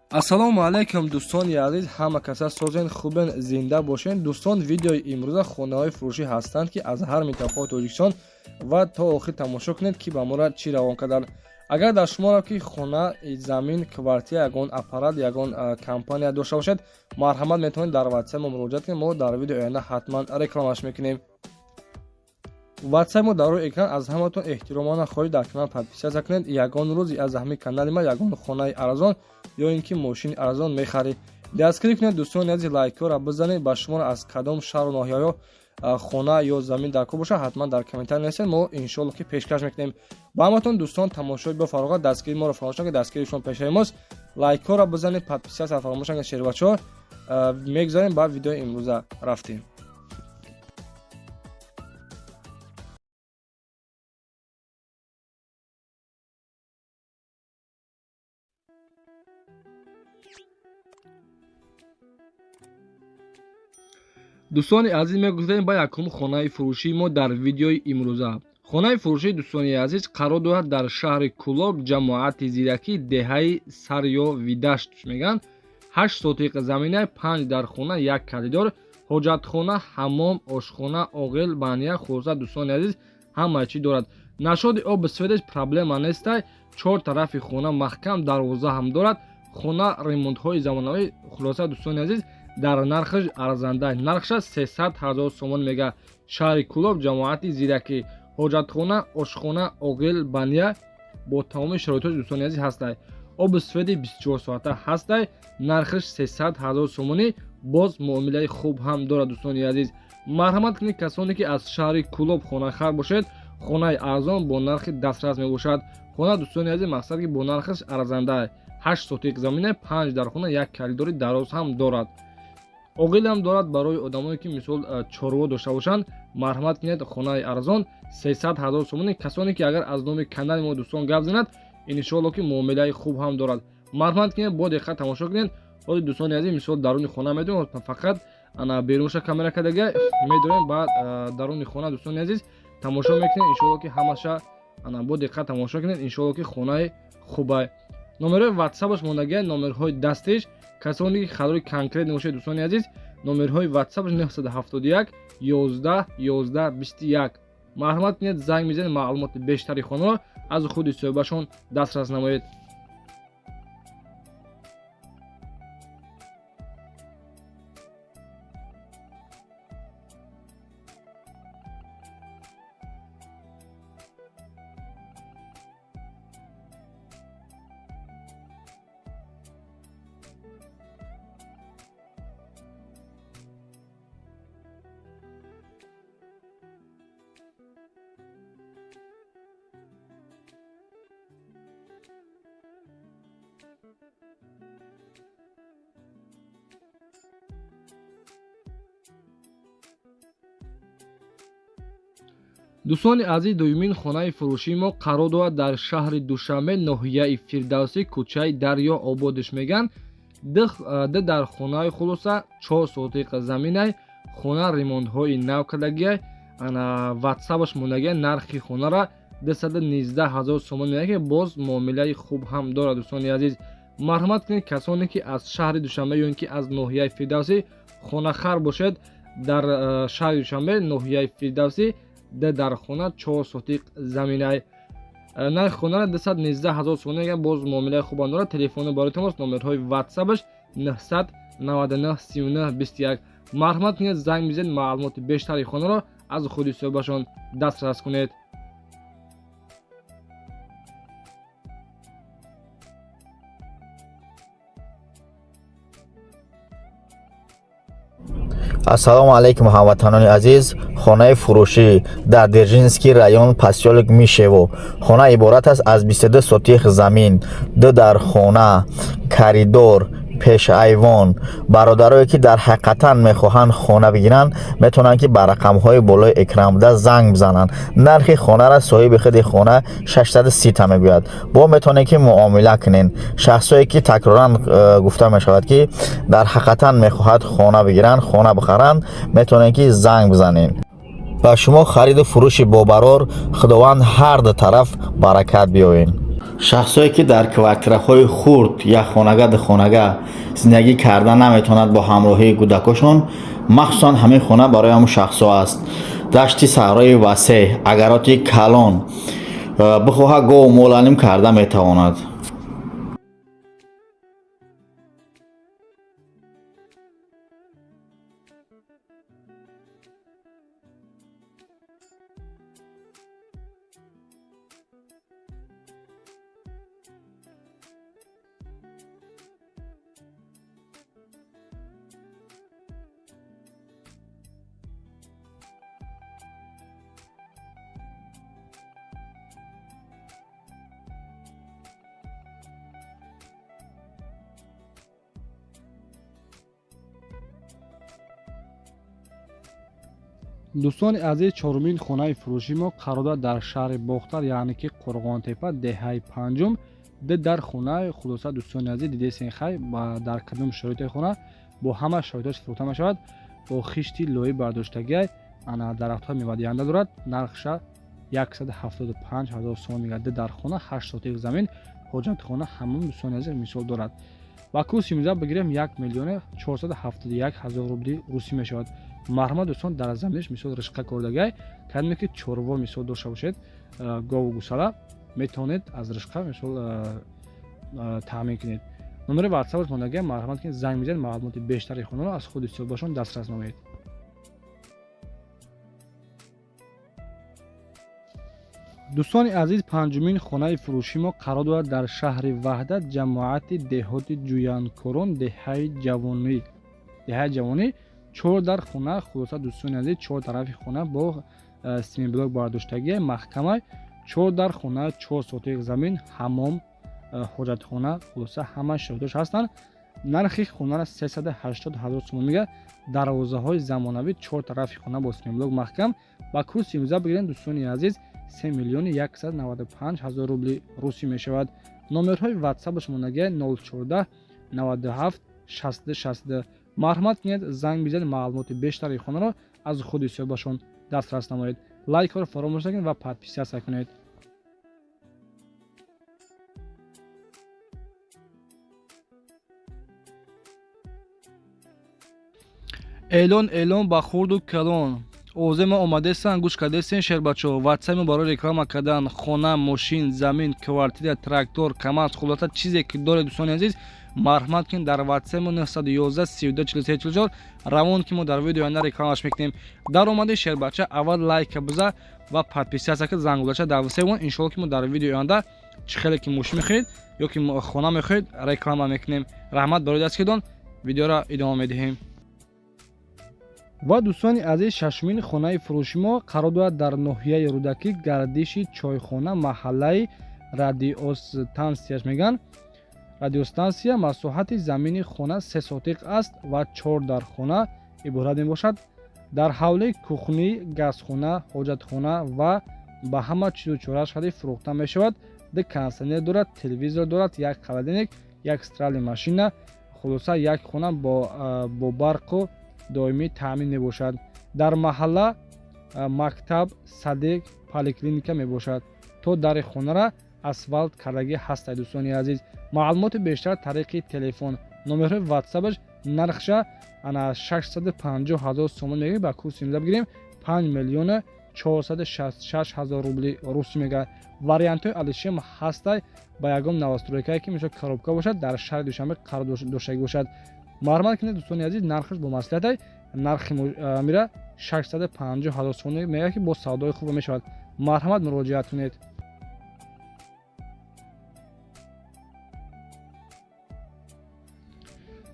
Ассалому алайкум, дӯстони азиз, ҳама каса созен, хубен, зинда бошен. Дӯстон, видеои имрӯза хонаҳои фурӯшӣ ҳастанд, ки аз ҳар минтақаи Тоҷикистон, ва то охир тамошо кунед, ки ба мора чӣ равон карданд. Агар дар шуморо ки хона, замин, квартира, ягон аппарат, ягон компания дошта бошед, марҳамат, метавонед дар ватсап мо муроҷиат кунед. Мо дар видеои оянда ҳатман рекламаш мекунем. Ватсап мо дар рӯи экран. Аз ҳаматон эҳтиромона хоҳиш, дар канал подписаться кунед. Ягон рӯзи аз ҳамин канали ма ягон хонаи арзон ё ин ки мошини арзон мехаред. Дастгирӣ кунед, дӯстони азиз, лайкҳоро бизанед. Ба шуморо аз кадом шаҳру ноҳияҳо хона ё замин дар кор бошад, ҳатман дар комментарий нависед, мо иншоалло ки пешкаш мекунем ба ҳаматон. Дӯстон, тамошои бо фароғат, дастгирии моро фаромӯш накунед, дастгирии шумо пешаи мост. Лайкҳоро бизанед, подписаться фаромӯш накунед. Шербачаҳо, мегузарем ба видеои имрӯза, рафтем. Дӯстони азиз, мегузарем ба якум хонаи фурӯшии мо дар видеои имрӯза. Хонаи фурӯшии, дӯстони азиз, қарор дорад дар шаҳри Кӯлоб, ҷамоати Зиракӣ, деҳаи Сарёвидашт мегӯянд. 8 сотиқ замина, панҷ дар хона, як коридор, ҳоҷатхона, ҳаммом, ошхона, оғил, баня. Хулоса, дӯстони азиз, ҳама чӣ дорад. Насчёти об, светаш проблема нестай. Чор тарафи хона маҳкам, дарвоза ҳам дорад. Хона ремонтҳои замонавӣ. Хулоса, дӯстони азиз, дар нархаш арзанда, нархша 300 000 сомон мега. Шаҳри Кӯлоб, ҷамоати Зиракӣ, ҳоҷатхона, ошхона, оғил, баня бо тамоми шароитҳои, дӯстони азиз, ҳастай. Оби свети 24 соата ҳастай. Нархаш 300 000 сомонӣ, боз муомилаи хуб ҳам дорад. Дӯстони азиз, марҳамат кунед, касоне ки аз шаҳри Кӯлоб хонахар бошед. Хонаи арзон бо нархи дастрас мебошад. Хона, дӯстони азиз, мақсад ки бо нархаш арзанда. 8 сотиқ замина, панҷ дар хона, як коридори дароз ҳам дорад, оғилам дорад. Барои одамое ки мисол чорво дошта бошанд, марҳамат кунед. Хонаи арзон 300 000 сомонӣ. Касоне ки агар аз номи канали мо дӯстон гап занад, иншоалло ки муомилаи хуб ҳам дорад. Марҳамат кунед, бо диққат тамошо кунед. Ҳоли, дӯстони азиз, мисол даруни хона медонем, фақат ана берунша камера кардага медорем. Баъд даруни хона, дӯстони азиз, тамошо мекунед. Иншоалло ки ҳамаша ана бо диққат тамошо кунед. Иншоалло ки хонаи хубай. Номерҳои ватсапаш мондагия, номерҳои дастиш. Касоне ки харидори конкрет мебошед, дӯстони азиз, номерҳои ватсапаш 971 11 11 21. Марҳамат кунед, занг мезанед, маълумоти бештари хонаро аз худи соҳибашон дастрас намоед. Дӯстони азиз, дуюмин хонаи фурӯшии мо қарор дорад дар шаҳри Душанбе, ноҳияи Фирдавсӣ, кӯчаи Дарё Ободиш мегӯянд. Ду дар хонаи, хулоса, 4 сотиқ заминай. Хона ремонтҳои нав кардагиай. Ана ватсапаш мондагиай. Нархи хонара 219 000 сомон меяд, ки боз муомилаи хуб ҳам дорад. Дӯстони азиз, марҳамат кунед, касоне ки аз шаҳри Душанбе ё ин ки аз ноҳияи Фирдавсӣ хонахар бошед. Дар шаҳри Душанбе, ноҳияи Фирдавсӣ, ду дар хона, 4 сотиқ заминай. Нархи хонара 219 000 сомон мегӯяд, боз муомилаи хубам дорад. Телефони барои тамос, номерҳои ватсапаш 999 39 21. Марҳамат кунед, занг мезанед, маълумоти бештари хонаро аз худи соҳибашон дастрас кунед. Ассалому алайкум, ҳамватанони азиз! Хонаи фурӯшӣ дар Дзержинский район, посёлок Мишево. Хона иборат аст аз 22 сотих замин, ду дар хона, коридор, пешайвон. Бародарое ки дар ҳақиқатан мехоҳанд хона бигиранд, метавонанд ки ба рақамҳои болои экран буда занг бизананд. Нархи хонара соҳиби худи хона 630 та мегӯяд, бо метавонед ки муомила кунед. Шахсое ки такроран гуфта мешавад, ки дар ҳақиқатан мехоҳад хона бигиранд, хона бихаранд, метавонед ки занг бизанед. Ба шумо хариду фурӯши бобарор, Худованд ҳар ду тараф баракат биёед. Шахсое ки дар квартираҳои хурд, якхонага, духонага зиндагӣ карда наметавонад бо ҳамроҳии кӯдакошон, махсусан ҳамин хона барои ҳамун шахсҳо аст. Дашти саҳрои васеъ, агароти калон, бихоҳад гову моланим карда метавонад. Дӯстони азиз, чорумин хонаи фурӯши мо қарор дорад дар шаҳри Бохтар, яъне ки Қурғонтепа, деҳаи панҷум, д дар хонаи. Хулоса, дӯстони азиз, дидесен хай дар кадом шароити хона бо ҳама шароиташ фурӯхта мешавад. Бо хишти лоӣ бардоштагиай, ана дарахтҳои мевадиҳанда дорад. Нархша 175 ҳазор сомон мегардад. Д дар хона, 8 сотих замин, ҳоҷатхона, ҳамон, дӯстони азиз, мисол дорад. Ва курси имрӯза бигирем 1 471 ҳазор рубли русӣ мешавад. Марҳамат, дӯстон, дар заминаш мисол ришқа кордагай, кадме ки чорво мисол дошта бошед, гову гусала, метавонед аз ришқа мисол таъмин кунед. Номери ватсапаш мондагай, марҳамат кунед, занг мезанед, маълумоти бештари хонаро аз худи соҳибашон дастрас намоед. Дӯстони азиз, панҷумин хонаи фурӯши мо қарор дорад дар шаҳри Ваҳдат, ҷамоати деҳоти Ҷӯянкорон, деҳаи Ҷавонӣ. Деҳаи Ҷавонӣ, чор дар хона. Хулоса, дӯстони азиз, чор тарафи хона бо семенблок бардоштагия, маҳкама. Чор дар хона, 4 сотих замин, ҳамом, ҳоҷатхона, хулоса ҳама шароитош ҳастанд. Нархи хонаро 380 ҳазор сомон мега. Дарвозаҳои замонавӣ, чор тарафи хона бо семенблок маҳкам. Ба курси имрӯза бигирем, дӯстони азиз, 3 195 ҳазор рубли русӣ мешавад. Номерҳои ватсапаш мондагия 014 97 62 62. Марҳамат кунед, занг бизанед, маълумоти бештари хонаро аз худи соҳибашон дастрас намоед. Лайкҳоро фаромӯш накунед ва подписаться кунед. Эълон, эълон ба хурду калон. Овозе ма омадесан, гӯш кардесен, шербачо. Ватсапи мо барои реклама кардан хона, мошин, замин, квартира, трактор, КамАЗ, хулоса чизе ки доред, дӯстони азиз, марҳамат кунед, дар ватсапи мо 911 32 43 44 равон, ки мо дар видео оянда рекламаш мекунем. Дар омади, шербача, аввал лайка биза ва подписаться кар, зангулача дар васемон. Иншоалло, ки мо дар видео оянда чӣ хеле ки мошин мехоҳед ё ки хона мехоҳед, реклама мекунем. Раҳмат барои дастгирдон. Видеоро идома медиҳем. Ва дӯстони азиз, шашумин хонаи фурӯши мо қарор дорад дар ноҳияи Рӯдакӣ, гардиши Чойхона, маҳаллаи Радиостансияш мегӯянд, Радиостансия. Масоҳати замини хона 3 сотиқ аст ва чор дар хона иборат мебошад. Дар ҳавлии кухнӣ, газхона, ҳоҷатхона ва ба ҳама чизу чорааш хади фурӯхта мешавад. Ду кондитсионер дорад, телевизор дорад, як холодильник, як стиральный машина. Хулоса, як хона бо барқу доимӣ таъмин мебошад. Дар маҳалла мактаб, садик, поликлиника мебошад. То дари хонара асфалт кардагӣ ҳастад. Дӯстони азиз, маълумоти бештар тариқи телефон, номерҳои ватсапаш. Нархша ана 650 ҳазор сомон мегӯяд. Ба курси имрӯза бигирем, 5 466 ҳазор рубли русӣ мегӯяд. Вариантҳои алишем ҳастай, ба ягон новостройкае ки мисол коробка бошад, дар шаҳри Душанбе қарор доштагӣ бошад, марҳамат кунед, дӯстони азиз. Нархаш бо маслиҳатай. Нархи мира 650 ҳазор сомон мегӯяд, ки бо савдои хуб мешавад. Марҳамат, муроҷиат кунед.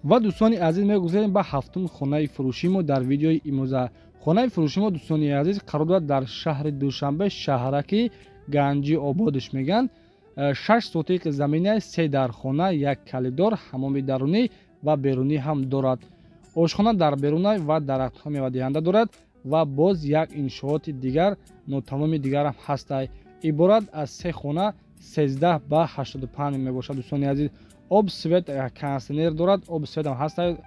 Ва дӯстони азиз, мегузарем ба ҳафтум хонаи фурӯши мо дар видеои имрӯза. Хонаи фурӯши мо, дӯстони азиз, қарор дорад дар шаҳри Душанбе, шаҳраки Ганҷи Ободиш мегӯянд. 6 сотиқ замина, се дар хона, як калидор, ҳамоми дарунӣ ва берунӣ ҳам дорад, ошхона дар берунай ва дарахтҳо мевадиҳанда дорад. Ва боз як иншооти дигар нотамоми дигарам ҳастай. Иборат аз се хона, 13 ба 85 мебошад. Дӯстони азиз, об, свет, кондитсионер дорад, об, светам ҳастай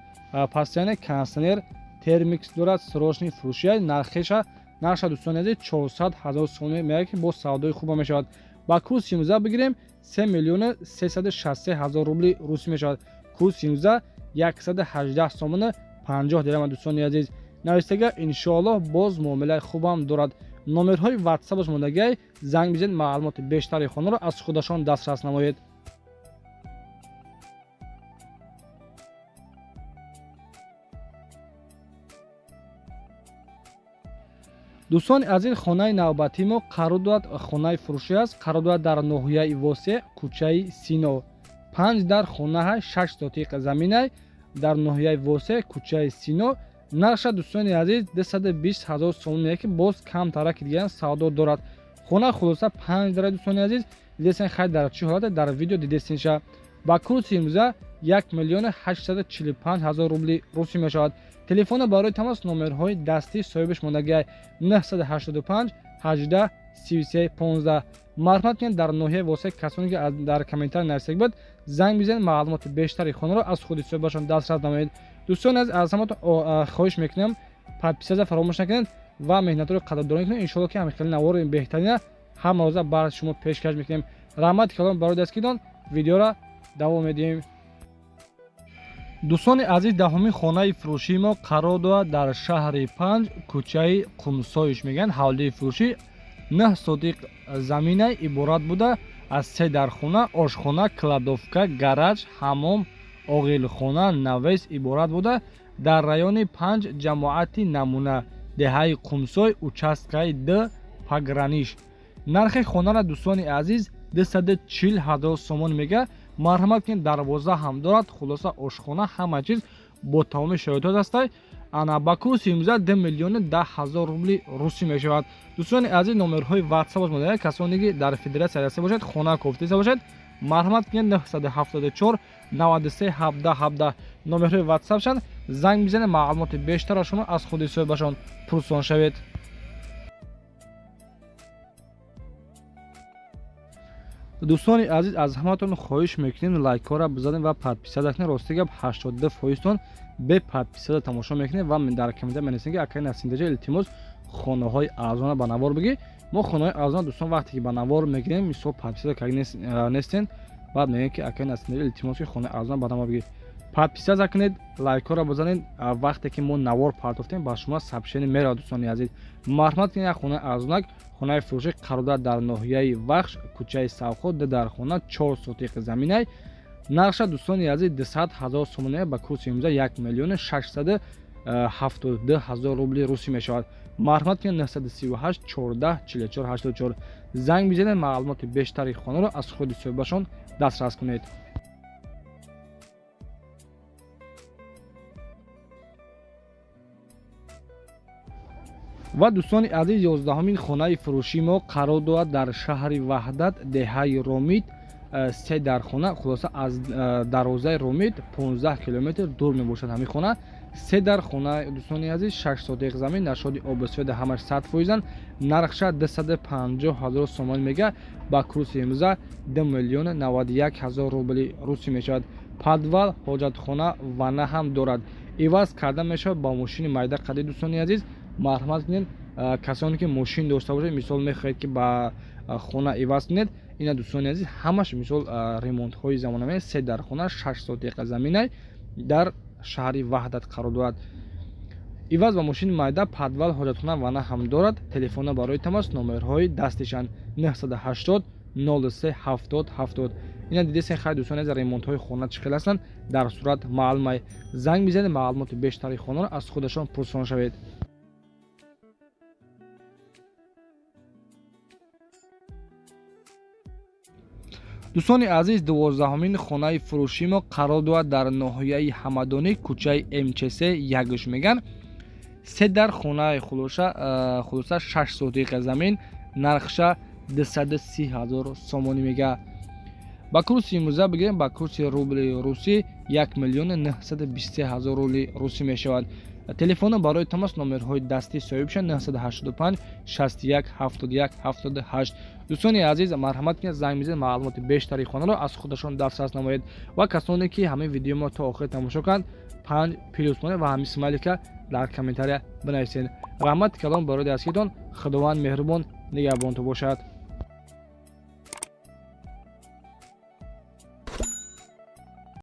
постоянно, кондитсионер, термикс дорад. Срочный фурӯшия. Нархеша, нархша, дӯстони азиз, 400 ҳазор сомонӣ меяд, ки бо савдои хуба мешавад. Ба курси имрӯза бигирем 3 миллиону 363 ҳазор рубли русӣ мешавад. Курси имрӯза 118 сомону 50 дирама. Дӯстони азиз, навистага иншоаллоҳ боз муомилаи хубам дорад. Номерҳои ватсапаш мондагиай, занг бизанед, маълумоти бештари хонаро аз худашон дастрас намоед. Дӯстони азиз, хонаи навбатии мо қарор дорад, хонаи фурӯшӣ аст, қарор дорад дар ноҳияи Восе, кӯчаи Сино. 5 дар хонаҳай, 6 сотиқ заминай дар ноҳияи Восе, кӯчаи Сино. Нархша, дӯстони азиз, 220 ҳазор сомоние, ки боз камтараки дигарам савдо дорад. Хона хулоса 5 дара. Дӯстони азиз, дидесен хай дар чӣ ҳолате дар видео дидесенша. Ба курси имрӯза 1 миллиону 845 ҳазор рубли русӣ мешавад. Телефона барои тамос номерҳои дастии соҳибаш мондагиай 985 18 33 15. Марҳамат кунед, дар ноҳияи Восе касоне ки дар комментарий нависаг буд, занг бизанед, маълумоти бештари хонаро аз худи соҳибашон дастрас намоед. Дӯстони азиз, аз ҳаматон хоҳиш мекунам, подписаться фаромӯш накунед ва меҳнатро қадрдонӣ кунед. Иншоалло ки ҳамин хели навори беҳтарина ҳама рӯза бар шумо пешкаш мекунем. Раҳмати калон барои дастгиритон. Видеоро давом медиҳем. Дӯстони азиз, даҳумин хонаи фурӯшии мо қарор дорад дар шаҳри Панҷ, кӯчаи Қумсоиш мегӯянд. Ҳавлии фурӯшӣ 9 сотиқ замина иборат буда аз 3 дархона, ошхона, кладовка, гараж, ҳаммом, оғилхона, навес иборат буда дар райони Панҷ, ҷамоати Намуна, деҳаи Қумсой, участкаи Д погранич. Нархи хонара, дӯстони азиз, 240 ҳазор сомон мега. Марҳамат кунед, дарвоза ҳам дорад, хулоса ошхона, ҳама чиз бо тамоми шароитот ҳастай. Ана ба курси имрӯза 2 миллиону 10 ҳазор рубли русӣ мешавад. Дӯстони азиз, номерҳои ватсап монда, касоне ки дар Федератсияи Россия бошед, хона кофтеса бошед, марҳамат кунед, 974 93 17 17 номерҳои ватсапшанд, занг бизанед, маълумоти бештарро шумо аз худи соҳибашон пурсон шавед. Дӯстони азиз, аз ҳаматон хоҳиш мекунем, лайкҳоро бизанед ва подписаться кунед. Рости гап, 82 фоизтон бе подписаться тамошо мекунед ва дар комментар менависед, ки акай Насимдаҷа, илтимос, хонаҳои арзона ба навор бигӣ. Мо хонаҳои арзона, дӯстон, вақте ки ба навор мегирем, мисол подписаться карда нестен, баъд мегӯем, ки акай Насимдаҷа, илтимос, ки хонаи арзона ба навор бигӣ. Подписаться кунед, лайкҳоро бизанед, вақте ки мо навор партофтем, ба шумо сообщение меравад. Дӯстони азиз, марҳамат кунед, як хонаи арзонак, хонаи фурӯшӣ қарор дорад дар ноҳияи Вахш, кӯчаи Савхо, ду дар хона, 4 сотиқ заминай. Нархша, дӯстони азиз, 200 ҳазор сомония, ба курси имрӯза 1 миллиону 672 ҳазор рубли русӣ мешавад. Марҳамат кунед, 938 14 44 84 занг бизанед, маълумоти бештари хонаро аз худи соҳибашон дастрас кунед. Ва дӯстони азиз, 11-умин хонаи фурӯшии мо қарор дорад дар шаҳри Ваҳдат, деҳаи Ромид, 3 дар хона, хулоса аз дарвозаи Ромид 15 километр дур мебошад ҳамин хона. 3 дар хона, дӯстони азиз, 6 сотиқ замин, нашоди обсфеда ҳамаш 100 фоизан. Нархша 250 ҳазор сомон мега, ба курси имрӯза 2 миллиону 91 ҳазор рубли русӣ мешавад. Подвал, ҳоҷатхона, ванна ҳам дорад, иваз карда мешавад ба мошини майда қадӣ. Дӯстони азиз, марҳамат кунед, касоне ки мошин дошта бошед, мисол мехоҳед ки ба хона иваз кунед, ина, дӯстони азиз, ҳамаш мисол ремонтҳои замонавӣ. 3 дар хона, 6 сотиқа заминай дар шаҳри Ваҳдат қарор дорад, иваз ба мошини майда, подвал, ҳоҷатхона, ванна ҳам дорад. Телефона барои тамос номерҳои дастишанд 980 03 70 70. Ина дидесен хай, дӯстони азиз, ремонтҳои хона чӣ хел ҳастанд, дар сурат маълумай. Занг бизанед, маълумоти бештари хонаро аз худашон пурсон шавед. Дӯстони азиз, 12-умин хонаи фурӯшии мо қарор дорад дар ноҳияи Ҳамадонӣ, кӯчаи МЧС ягш меган. 3 дар хонаи, хулоса 6 сотиқа замин, нархша 230 ҳазор сомонӣ мега. Ба курси имрӯза бигирем, ба курси рубли русӣ 1 миллиону 923 ҳазор рубли русӣ мешавад. Телефоно барои тамос номерҳои дастии соҳибшон 985 61 71 78. Дӯстони азиз, марҳамат кунед, занг бизанед, маълумоти бештари хонаро аз худашон дастрас намоед. Ва касоне ки ҳамин видеои мо то охир тамошо кунанд, 5 плюс монед ва ҳамин смайлика дар комментария бинависед. Раҳмати калон барои дастгиритон. Худованд меҳрубон нигаҳбонтон бошад.